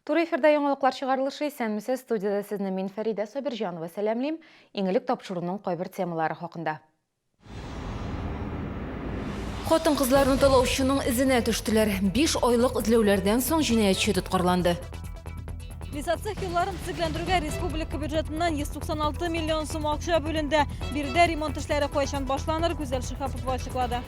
Туры эфирда яңалыклар чыгарылышы исәнмесез студиядә сезне мин Фәридә Сабирҗанова сәламлим. Иң элек тапшыруның кайбер темалары хакында. Хатын-кызларны талаучының эзенә төштеләр. Биш айлык эзләүләрдән соң җинаятьче тоткарланды. Лесоцех юлларын төзекләндерүгә республика бюджетыннан 196 миллион сум акча бүленде. Биредә ремонт эшләре кайчан башланыр, Гүзәл Шиһапова ачыклады.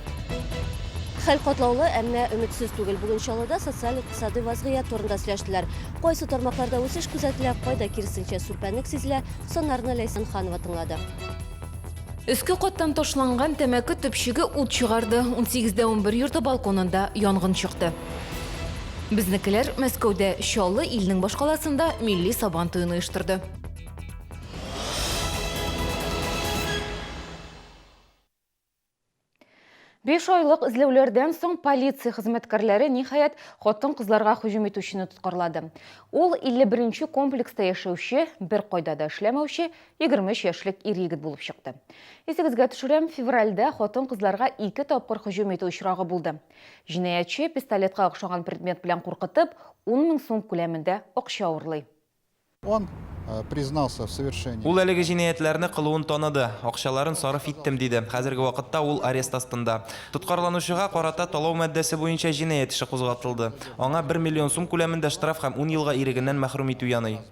Хәл катлаулы, әмма өметсез түгел. Бүген Чаллыда социаль-икътисадый вазгыять турында сөйләштеләр. Кайсы тармакларда үсеш күзәтелә, кайда киресенчә сүлпәнлек сизелә, саннарны Ләйсән Ханова тыңлады. Өске каттан ташланган тәмәке төпчеге ут чыгарды. Унсигездә унбер йорты балконында янгын чыкты. Безнекеләр Мәскәүдә, Чаллы илнең башкаласында милли Сабан туен оештырды. Биш айлык эзләүләрдән соң полиция хезмәткәрләре, ниһаять, хатын-кызларга һөҗүм итүчене тоткарлады. Ул 51 нче комплекста яшәүче, беркайда да эшләмәүче 23 яшьлек ир-егет булып чыкты. Исегезгә төшерәм, февральдә хатын-кызларга ике тапкыр һөҗүм итү очрагы булды. Җинаятьче, пистолетка охшаган предмет белән куркытып, ун мең сум күләмендә акча урлый. Он признался в совершении. Ул әлеге җинаятьләрне кылуын таныды, акчаларын сарыф иттем, диде. Хәзерге вакытта ул арест астында. Тоткарланучыга карата талау маддәсе буенча җинаять эше кузгатылды. Аңа бер миллион сум күләмендә штраф һәм ун елга ирегеннән мәхрүм итү яный.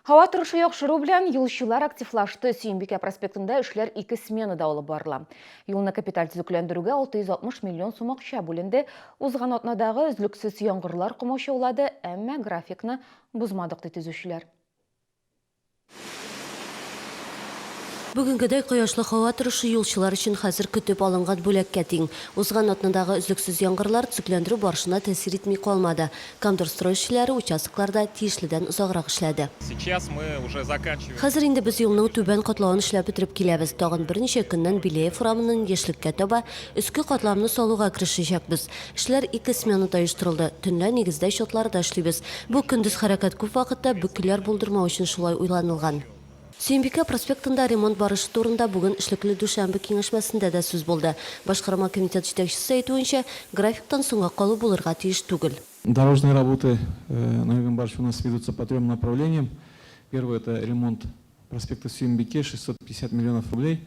Һава торышы яхшыру белән юлчылар активлашты. Сөембикә проспектында эшләр ике сменада алып барыла. Юлны капиталь төзекләндерүгә 660 миллион сум акча бүленде. Узган атнадагы өзлексез яңгырлар комачаулады, әмма графикны бозмадык, ди төзүчеләр. Бүгенгедәй кояшлы һава торышы юлчылар өчен хәзер көтеп алынган бүләккә тиң. Узган атнадагы өзлексез яңгырлар төзекләндерү барышына тәэсир итми калмады. Комдорстрой эшчеләре участокларда тиешледән озаграк эшләде. Сейчас мы уже заканчиваем. Хәзер инде без юлның түбән катлавын эшләп бетереп киләбез. Тагын берничә көннән Беляев урамыннан Яшьлеккә таба өске катламны салуга керешәчәкбез. Эшләр ике сменада оештырылды. Төнлә нигездә счетларда эшлибез. Бу көндез хәрәкәт күп вакытта бөкеләр булдырмау өчен шулай уйланылган. Сөембикә проспектында ремонт барышы турында бүген эшлекле дүшәмбе киңәшмәсендә дә сүз булды. Башкарма комитет җитәкчесе әйтүенчә, графиктан соңга калу булырга тиеш түгел. Дорожные работы на Югом Барче у нас ведутся по трем направлениям. Первое, это ремонт проспекта Сююмбике, 650 миллионов рублей.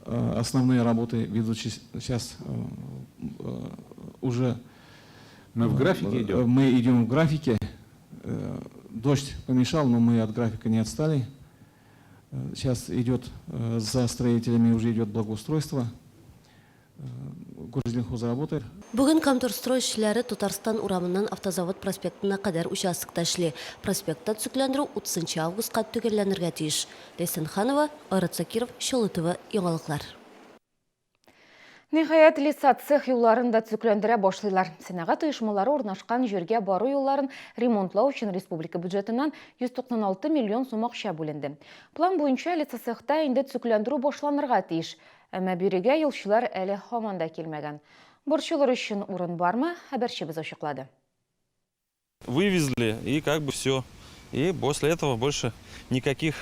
Основные работы ведут сейчас уже. Мы в графике идем? Мы идем в графике. Дождь помешал, но мы от графика не отстали. Сейчас идет за строителями уже идет благоустройство. Горзеленхоз работает. Бүген Комторстрой эшчеләре Татарстан урамыннан Автозавод проспектына кадәр участокта эшли. Проспектта төзекләндерү 30 нчы августка төгәлләнергә тиеш. Ләйсән Ханова, Айрат Закиров, Чаллы ТВ, яңалыклар. Ниһаять, лесоцех юлларын да төзекләндерә башлыйлар. Сәнәгать оешмалары урнашкан җиргә бару юлларын ремонтлау өчен республика бюджетыннан 196 миллион сум акча бүленде. План буенча лесоцехта инде төзекләндерү башланырга тиеш. Әмма бирегә юлчылар әле һаман да килмәгән. Борчылыр өчен урын бармы, хәбәрчебез ачыклады. Вывезли и как бы все. И после этого больше никаких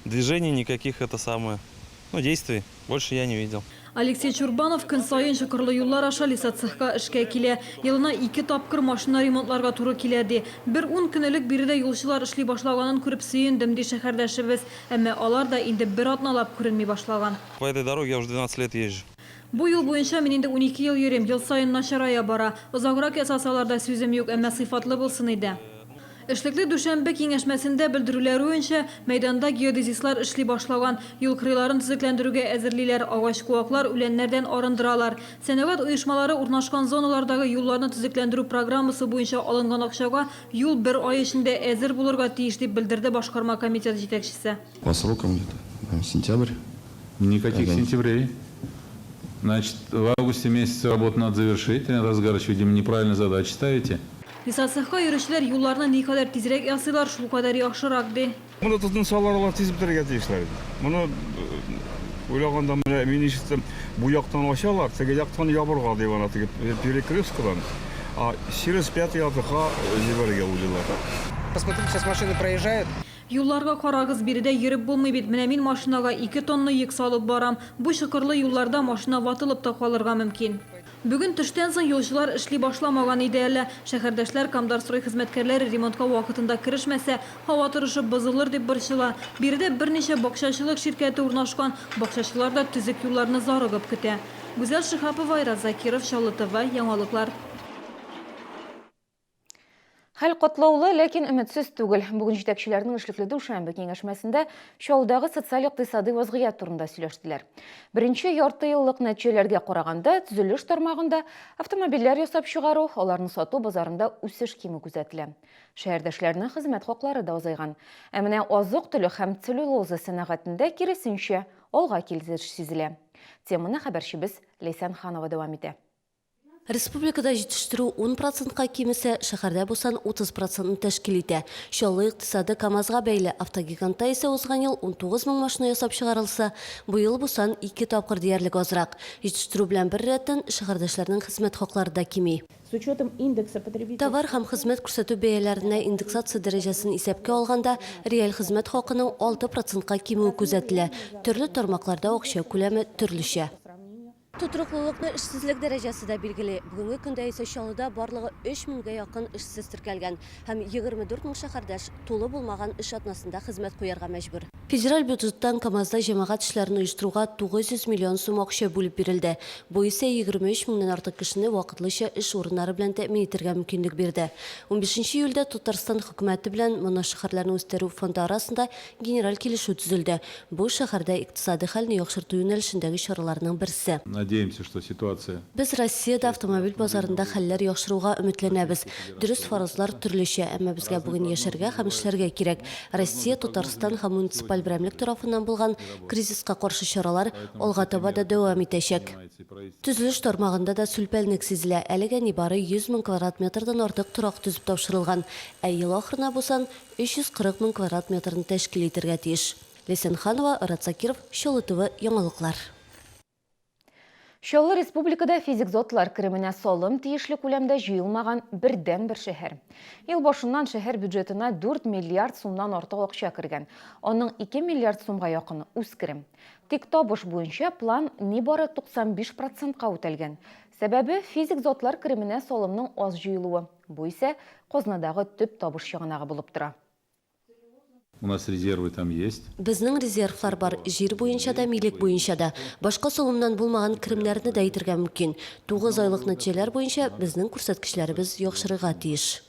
движений, никаких это самое, ну, действий больше я не видел. Алексей Чурбанов көн саен чокырлы юллар аша лесоцехка эшкә килә. Елына ике тапкыр машина ремонтларга туры килә, ди. Бер ун көн элек биредә юлчылар эшли башлаганын күреп сөендем, ди шәһәрдәшебез. Әмма алар да инде бер атналап күренми башлаган. По этой дороге я уже 12 лет езжу. Бу юл буенча мин инде 12 ел йөрим, ел саен начарая бара. Озаграк ясасалар да сүзем юк, әмма сыйфатлы булсын иде. Эшлекле дүшәмбе киңәшмәсендә белдерүләрүенчә, мәйданда геодезистлар эшли башлаган, юл кырыйларын төзекләндерүгә әзерлиләр, агач-куаклар, үләннәрдән арындыралар. Сәнәгать оешмалары урнашкан зоналардагы юлларны төзекләндерү программасы буенча алынган акчага юл бер ай эчендә әзер булырга тиеш, дип белдерде башкарма комитет җитәкчесе. По срокам где-то сентябрь. Никаких сентябрей. Значит, в августе месяце работу надо завершить. Ренат Асгарович, видимо, неправильно задачи ставите. Лесоцехка йөрүчеләр юлларны никадәр тизрәк ясыйлар, шулкадәр яхшырак, ди. Моны тотынсалар, алар тиз бетерергә тиешләр иде. Моны уйлаганда, менә мин ишеттем, бу яктан ачалар, теге яктан ябырга дип ана теге перекресткадан, а через пятый АТХ җибәрергә уйлыйлар. Посмотрите, сейчас машины проезжают. Юлларга карагыз, биредә йөреп булмый бит. Менә мин машинага ике тонна йөк салып барам. Бу чокырлы юлларда машина ватылып та калырга мөмкин. Бүген төштән соң юлчылар эшли башламаган иде әле. Шәһәрдәшләр Камдарстрой хезмәткәрләре ремонтка вакытында керешмәсә, һава торышы бозылыр дип борчыла. Биредә берничә бакчачылык ширкәте урнашкан, бакчачылар да төзек юлларны зарыгып көтә. Гүзәл Шиһапова, Айрат Закиров, Чаллы ТВ, яңалыклар. Хәл катлаулы, ләкин өметсез түгел. Бүген җитәкчеләрнең эшлекле дүшәмбе киңәшмәсендә Чаллыдагы социаль-икътисадый вазгыять турында сөйләштеләр. Беренче ярты еллык нәтиҗәләргә караганда, төзелеш тармагында автомобильләр ясап чыгару, аларны сату базарында үсеш кимү күзәтелә. Шәһәрдәшләрнең хезмәт хаклары да азайган. Ә менә азык-төлек һәм целлюлоза сәнәгатендә киресенчә, алга килеш сизелә. Теманы хәбәрчебез Ләйсән Ханова дәвам итә. Республикада җитештерү ун процентка кимесә, шәһәрдә бу сан 30 процентны тәшкил итә. Чаллы икътисады КАМАЗга бәйле, автогигантта исә узган ел 19 мең машина ясап чыгарылса, быел бу сан ике тапкыр диярлек азрак. Җитештерү белән беррәттән, шәһәрдәшләрнең хезмәт хаклары да кими. С учетом индекса потребительских. Товар һәм хезмәт күрсәтү бәяләренә индексация дәрәҗәсен исәпкә алганда, реаль хезмәт хакының 6 процентка кимүе күзәтелә. Төрле тармакларда акча күләме төрлечә. Тотрыклылыкны эшсезлек дәрәҗәсе дә билгели. Бүгенге көндә исә Чаллыда барлыгы 3 меңгә якын эшсез теркәлгән һәм 24 мең шәһәрдәш тулы булмаган эш атнасында хезмәт куярга мәҗбүр. Федераль бюджеттан КАМАЗда җәмәгать эшләрен оештыруга 900 миллион сум акча бүлеп бирелде. Бу исә 23 меңнән артык кешене вакытлыча эш урыннары белән тәэмин итәргә мөмкинлек бирде. Унбишенче июльдә Татарстан Хөкүмәте белән Моношәһәрләрне үстерү фонды арасында генераль килешү төзелде. Бу, шәһәрдә икътисади хәлне яхшырту юнәлешендәге чараларның берсе. Надеемся, что ситуация. Без Россиядә автомобиль базарында хәлләр яхшыруга өметләнәбез. Дөрес фаразлар төрлечә, әмма безгә бүген яшәргә һәм эшләргә кирәк. Россия, Татарстан һәм муниципаль берәмлек тарафыннан булган кризиска каршы чаралар алга таба да дәвам итәчәк. Төзелеш тармагында да сүлпәнлек сизелә, әлегә нибары 100 мең квадрат метрдан артык торак төзеп тапшырылган, ә ел ахырына бу сан 340 мең квадрат метрны тәшкил итәргә тиеш. Ләйсән Ханова, Рат Закиров, Чаллы ТВ, яңалыклар. Чаллы республикада физик затлар кеременә салым тиешле күләмдә җыелмаган бердәнбер шәһәр. Ел башыннан шәһәр бюджетына 4 миллиард сумнан артык акча кергән. Аның 2 миллиард сумга якыны үз керем. Тик табыш буенча план нибары 95 процентка үтәлгән. Сәбәбе, физик затлар кеременә салымның аз җыелуы. Бу исә казнадагы төп табыш чыганагы булып тора. У нас резервы там есть. Безнең резервлар бар, җир буенча да, милек буенча да. Башка салымнан булмаган керемнәрне дә әйтергә мөмкин. Тугыз айлык нәтиҗәләр буенча безнең күрсәткечләребез яхшырырга тиеш.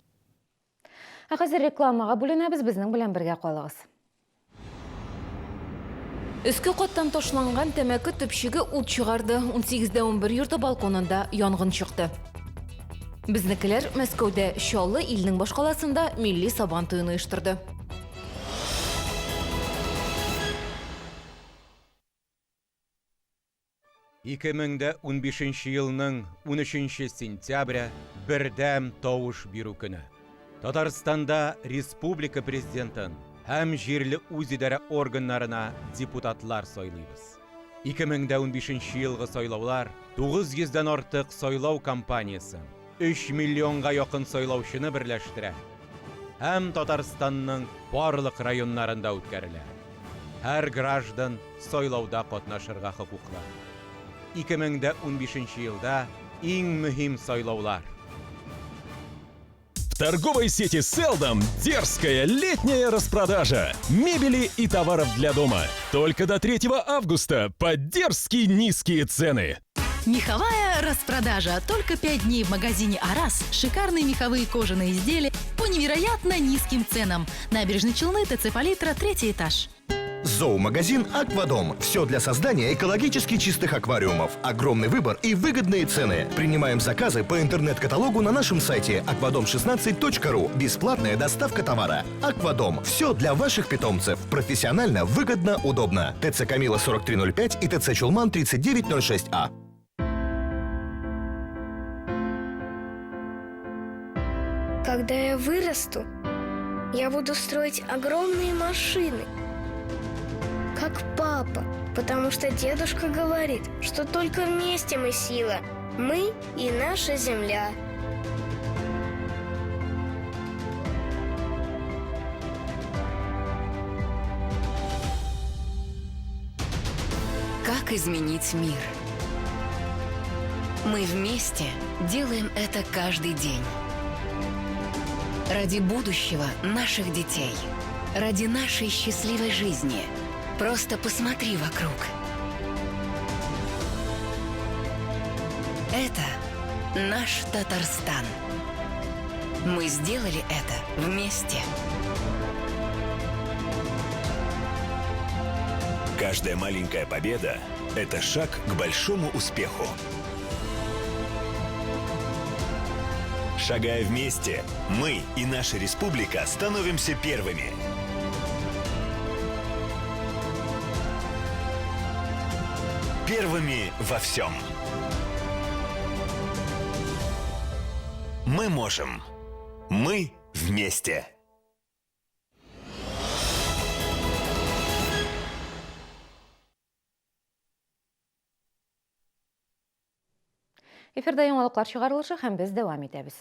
Ә хәзер рекламага бүленәбез, безнең белән бергә калыгыз. Өске каттан ташланган тәмәке төпчеге ут чыгарды. 18 дә 11 йорты балконында янгын чыкты. Безнекеләр Мәскәүдә, Чаллы илнең башкаласында милли Сабан туен оештырды. 2015 елның 13 сентябре бердәм тавыш бирү көне. Татарстанда республика президентын һәм җирле үзидарә органнарына депутатлар сайлыйбыз. 2015 елгы сайлаулар 900 дән артык сайлау кампаниясен, 3 миллионга якын сайлаучыны берләштерә һәм Татарстанның барлык районнарында үткәрелә. Һәр граждан сайлауда катнашырга хокуклы. 2015 елда иң мөһим сайлаулар. В торговой сети Селдом дерзкая летняя распродажа мебели и товаров для дома. Только до 3 августа по дерзкие низкие цены. Меховая распродажа. Только 5 дней в магазине «Арас». Шикарные меховые кожаные изделия по невероятно низким ценам. Набережные Челны, ТЦ «Палитра», третий этаж. Зоомагазин «Аквадом». Все для создания экологически чистых аквариумов. Огромный выбор и выгодные цены. Принимаем заказы по интернет-каталогу на нашем сайте akvadom16.ru. Бесплатная доставка товара. «Аквадом». Все для ваших питомцев. Профессионально, выгодно, удобно. ТЦ «Камила» 4305 и ТЦ «Чулман» 3906А. Когда я вырасту, я буду строить огромные машины, как папа, потому что дедушка говорит, что только вместе мы сила, мы и наша земля. Как изменить мир? Мы вместе делаем это каждый день. Ради будущего наших детей. Ради нашей счастливой жизни. Просто посмотри вокруг. Это наш Татарстан. Мы сделали это вместе. Каждая маленькая победа – это шаг к большому успеху. Шагая вместе, мы и наша республика становимся первыми. Первыми во всем. Мы можем. Мы вместе. Эфирда яңалыклар чыгарылышы һәм без дәвам итәбез.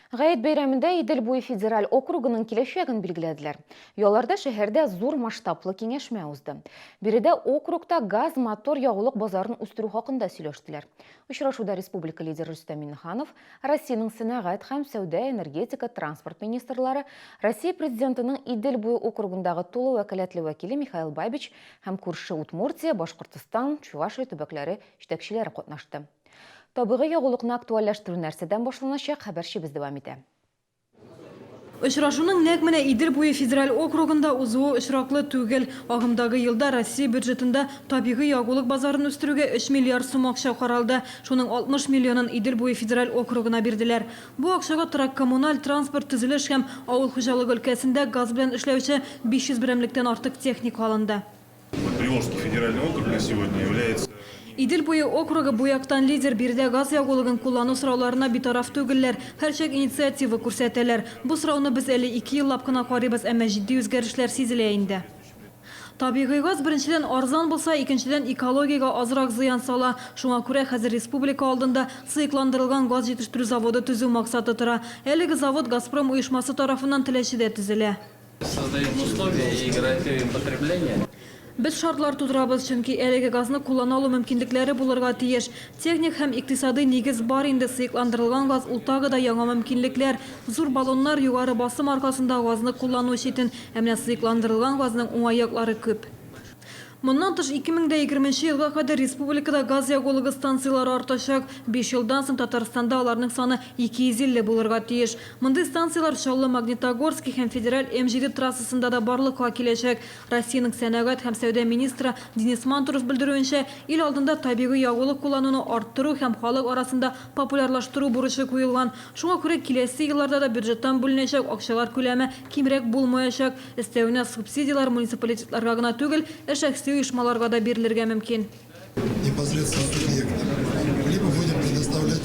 Гает бәйрәмендә Идел буе федераль округының киләчәген билгеләделәр. Ялларда шәһәрдә зур масштаблы киңәшмә узды. Биредә округта газ-мотор ягулык базарын үстерү хакында сөйләштеләр. Очрашуда республика лидеры Рөстәм Миңнеханов, Россиянең сәнәгать һәм сәүдә, энергетика, транспорт министрлары, Россия Президентының Идел буе округындагы тулы вәкаләтле вәкиле Михаил Бабич һәм күрше Удмуртия, Башкортстан, Чувашия төбәкләре җитәкчеләре катнашты. Табигый ягулыкны актуальләштерү нәрсәдән башланачак, хәбәрчебез дәвам итә. Очрашуның нәкъ менә Идел буе федераль округында узуы очраклы түгел. Агымдагы елда Россия бюджетында табигый ягулык базарын үстерүгә 3 миллиард сум акча каралды. Шуның 60 миллионын Идел буе федераль округына бирделәр. Бу акчага торак-коммуналь, транспорт, төзелеш һәм авыл хуҗалыгы өлкәсендә газ белән эшләүче 500 берәмлектән артык техника алынды. Приволжский федеральный округ на сегодня является Идел буе округы бу яктан лидер, биредә газ ягулыгын куллану сорауларына битараф түгелләр, һәрчак инициатива күрсәтәләр. Бу сорауны без әле ике еллап кына карыйбыз, әмма җитди үзгәрешләр сизелә инде. Табигый газ, беренчедән, арзан булса, икенчедән, экологиягә азрак зыян сала. Шуңа күрә хәзер республика алдында сыекландырылган газ җитештерү заводы төзү максаты тора. Әлеге завод Газпром оешмасы тарафыннан Теләчедә төзелә. Создаем условия и гарантируем потребление. Без шартлар тудырабыз, чөнки әлеге газны куллана алу мөмкинлекләре булырга тиеш. Техник һәм икътисадый нигез бар инде, сыекландырылган газ ул тагы да яңа мөмкинлекләр. Зур баллоннар югары басым аркасында газны куллану читен, ә менә сыекландырылган газның уңай яклары күп. Моннан тыш, 2020 нче елга кадәр республикада газ ягулыгы станцияләре артачак. Биш елдан соң Татарстанда аларның саны 250 булырга тиеш. Мондый станцияләр Чаллы Магнитогорски һәм федераль М-7 трассасында да барлыкка киләчәк. Россиянең сәнәгать һәм сәүдә министры Денис Мантуров белдерүенчә, ил алдында табигый ягулык куллануны арттыру һәм халык арасында популярлаштыру бурычы куелган. Шуңа күрә киләсе елларда да бюджеттан бүленәчәк акчалар күләме кимрәк булмаячак. Өстәвенә, субсидияләр муниципалитетларга гына түгел, ә шәхси оешмаларга да бирелергә мөмкин. Непосредственно субъектам, либо будем предоставлять.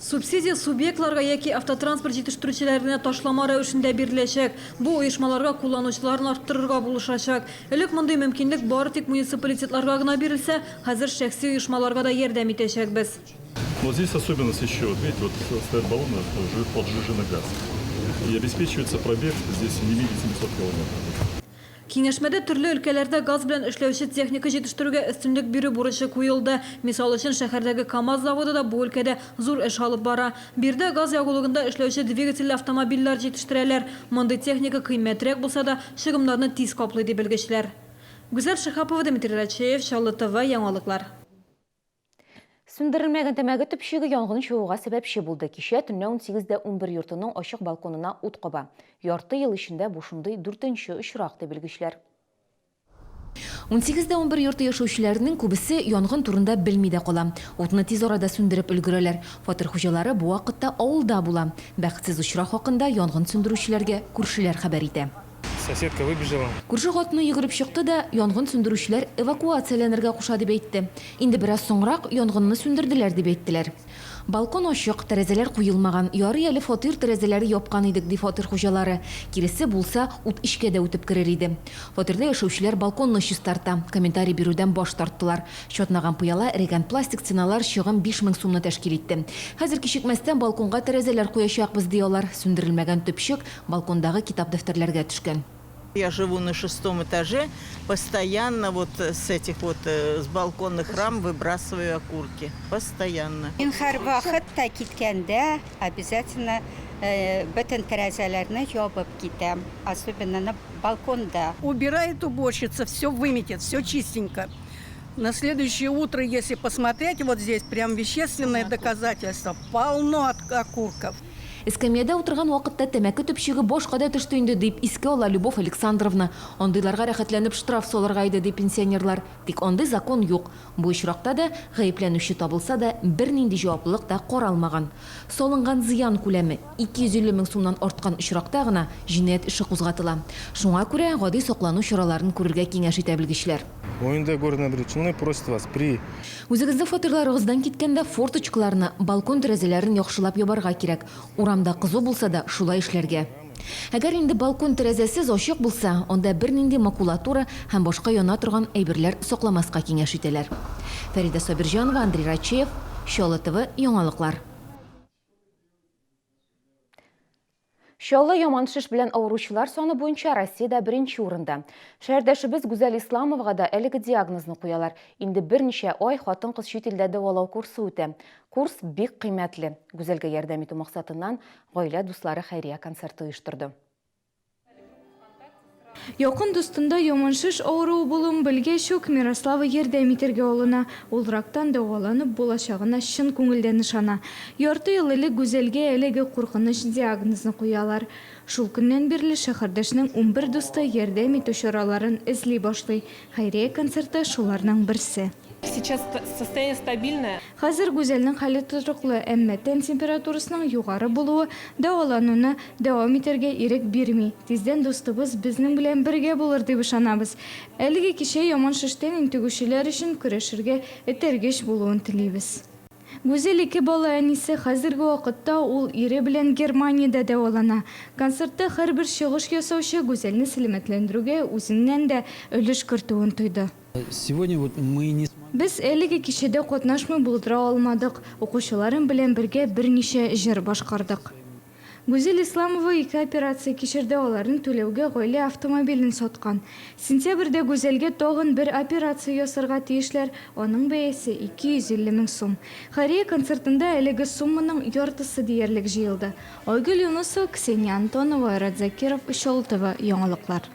Субсидия субъектларга яки автотранспорт җитештерүчеләренә ташлама рәвешендә биреләчәк. Бу оешмаларга кулланучыларын арттырырга булышачак. Элек мондый мөмкинлек бары тик муниципалитетларга гына бирелсә, хәзер шәхси оешмаларга да ярдәм итәчәкбез. Вот здесь особенность еще, вот видите, вот стоят баллоны под сжиженный газ. И обеспечивается пробег здесь не менее 700 километров. Киңәшмәдә төрле өлкәләрдә газ белән эшләүче техника җитештерүгә өстенлек бирү бурычы куелды. Мисал өчен, шәһәрдәге КАМАЗ заводы да бу өлкәдә зур эш алып бара. Биредә газ ягулыгында эшләүче двигательле автомобильләр җитештерәләр. Мондый техника кыйммәтрәк булса да, чыгымнарны тиз каплый, ди белгечләр. Гүзәл Шиһапова, Дмитрий Рачеев, Чаллы ТВ, яңалыклар. Сүндерелмәгән тәмәке төпчеге янгын чыгуга сәбәпче булды. Кичә төнлә 18:11 йортының ачык балконына ут каба. Ярты ел эчендә бу шундый дүртенче очрак, ди белгечләр. 18:11 йорты яшәүчеләренең күбесе янгын турында белми дә кала. Утны тиз арада сүндереп өлгерәләр. Фатир хуҗалары бу вакытта авылда була. Бәхетсез очрак хакында янгын сүндерүчеләргә күршеләр хәбәр итә. Соседка выбежала. Күрше хатыны йөгереп чыкты да, янгын сүндерүчеләр эвакуацияләнергә куша дип әйтте. Инде бераз соңрак янгынны сүндерделәр дип әйттеләр. Балкон ачык, тәрәзәләр куелмаган. Ярый әле фатир тәрәзәләре япкан идек, ди фатир хуҗалары. Киресе булса, ут эчкә дә үтеп керер иде. Фатирда яшәүчеләр балконны чистарта. Комментарий бирүдән баш тарттылар. Чатнаган пыяла, эрегән пластик стеналар чыгым 5000 сумны тәшкил итте. Хәзер кичекмәстән балконга тәрәзәләр куячакбыз, ди алар. Сүндерелмәгән төпчек балкондагы китап-дәфтәрләргә төшкән. Я живу на шестом этаже, постоянно вот с этих вот, с балконных рам выбрасываю окурки. Постоянно. Мин һәрвакыт та киткәндә обязательно бөтен тәрәзәләрне ябып китәм, особенно на балконда. Убирает уборщица, все выметит, все чистенько. На следующее утро, если посмотреть, вот здесь прям вещественное доказательство, полно от окурков. Эскәмиядә утырган вакытта тәмәке төпчеге башка да төште инде, дип искә ала Любовь Александровна. Андыйларга рәхәтләнеп штраф салырга иде, ди пенсионерлар. Тик андый закон юк. Бу очракта да, гаепләнүче табылса да, бернинди җаваплылык та каралмаган. Салынган зыян күләме 250 мең сумнан арткан очракта гына җинаять эше кузгатыла. Шуңа күрә гади саклану чараларын күрергә киңәш итә белгечләр. ОНД города Набережные Челны просит вас при Үзегезнең фатирларыгыздан киткәндә форточкаларны, балкон тәрәзәләрен яхшылап ябарга кирәк. Урамда кызу булса да, шулай эшләргә. Әгәр инде балкон тәрәзәсез ачык булса, анда бернинди макулатура һәм башка яна торган әйберләр сакламаска киңәш итәләр. Фәридә Сабирҗанова, Андрей Рачеев, Чаллы ТВ, яңалыклар. Чаллы яман шеш белән авыручылар саны буенча Россиядә беренче урында. Шәһәрдәшебез Гүзәл Исламовага да әлеге диагнозны куялар. Инде берничә ай хатын-кыз чит илдә дәвалау курсы үтә. Курс бик кыйммәтле. Гүзәлгә ярдәм итү максатыннан гаилә дуслары хәйрия концерты оештырды. Якын дустында яман шеш авыруы булуын белгәч үк, Мирослава ярдәм итәргә алына. Ул рактан дәваланып булачагына чын күңелдән ышана. Ярты ел элек Гүзәлгә әлеге куркыныч диагнозны куялар. Шул көннән бирле шәһәрдәшнең унбер дусты ярдәм итү чараларын эзли башлый. Хәйрия концерты шуларның берсе. Сейчас состояние стабильное. Хәзер Гүзәлнең хәле тотрыклы, әмма тән температурасының югары булуы дәвалануны дәвам итәргә ирек бирми. Тиздән дустыбыз безнең белән бергә булыр дип ышанабыз. Әлеге кичә яман шештән интегүчеләр өчен көрәшергә этәргеч булуын телибез. Гүзәл ике бала әнисе, хәзерге вакытта ул ире белән Германиядә дәвалана. Концертта һәрбер чыгыш ясаучы Гүзәлне сәламәтләндерүгә үзеннән дә өлеш кертүен тойды. Сегодня вот мы не. Без әлеге кичәдә катнашмый булдыра алмадык, укучыларым белән бергә берничә җыр башкардык. Гүзәл Исламова ике операция кичерде, аларны түләүгә гаилә автомобилен саткан. Сентябрьдә Гүзәлгә тагын бер операция ясарга тиешләр, аның бәясе 250 мең сум. Хәйрия концертында әлеге сумманың яртысы диярлек җыелды. Айгөл Юнысова, Ксения Антонова, Айрат Закиров, Чаллы ТВ, яңалыклар.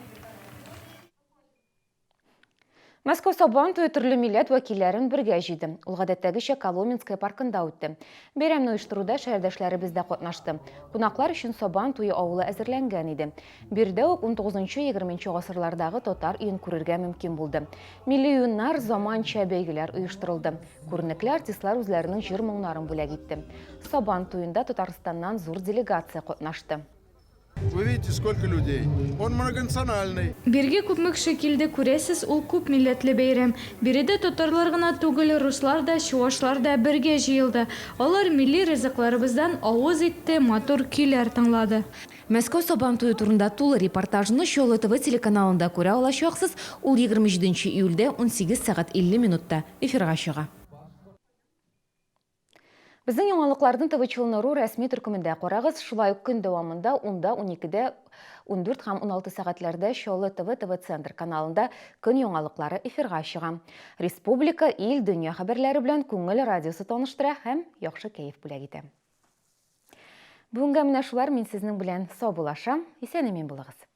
Мәскәү Сабан туе төрле милләт вәкилләрен бергә җыйды. Ул гадәттәгечә Коломенское паркында үтте. Бәйрәмне оештыруда шәһәрдәшләребез дә катнашты. Кунаклар өчен Сабан туе авылы әзерләнгән иде. Биредә үк 19-20 гасырлардагы татар өен күрергә мөмкин булды. Милли уеннар, заманча бәйгеләр оештырылды. Күренекле артистлар үзләренең җыр-моңнарын бүләк итте. Сабан туенда Татарстаннан зур делегация катнашты. Вы видите, сколько людей. Он многонациональный. Биргә күпме кеше килде, күрәсез, ул күп милләтле бәйрәм. Биредә татарлар гына түгел, руслар да, чувашлар да бергә җыелды. Алар милли ризыкларыбыздан авыз итте, матур көйләр тыңлады. Мәскәү Сабан туе турында тулы репортажны Чаллы ТВ телеканалында күрә алачаксыз, ул 27 нче июльдә 18 сәгать 50 минутта эфирга чыга. Безнең яңалыкларны ТВ Челны.ру рәсми төркемендә карагыз. Шулай ук көн дәвамында 10-да, 12-дә, 14 һәм 16 сәгатьләрдә Чаллы ТВ ТВ Центр каналында көн яңалыклары эфирга чыга. Республика, ил, дөнья хәбәрләре белән Күңел радиосы таныштыра һәм яхшы кәеф бүләк итә. Бүгенгә менә шулар, мин сезнең белән саубуллашам. Исән-имин булыгыз.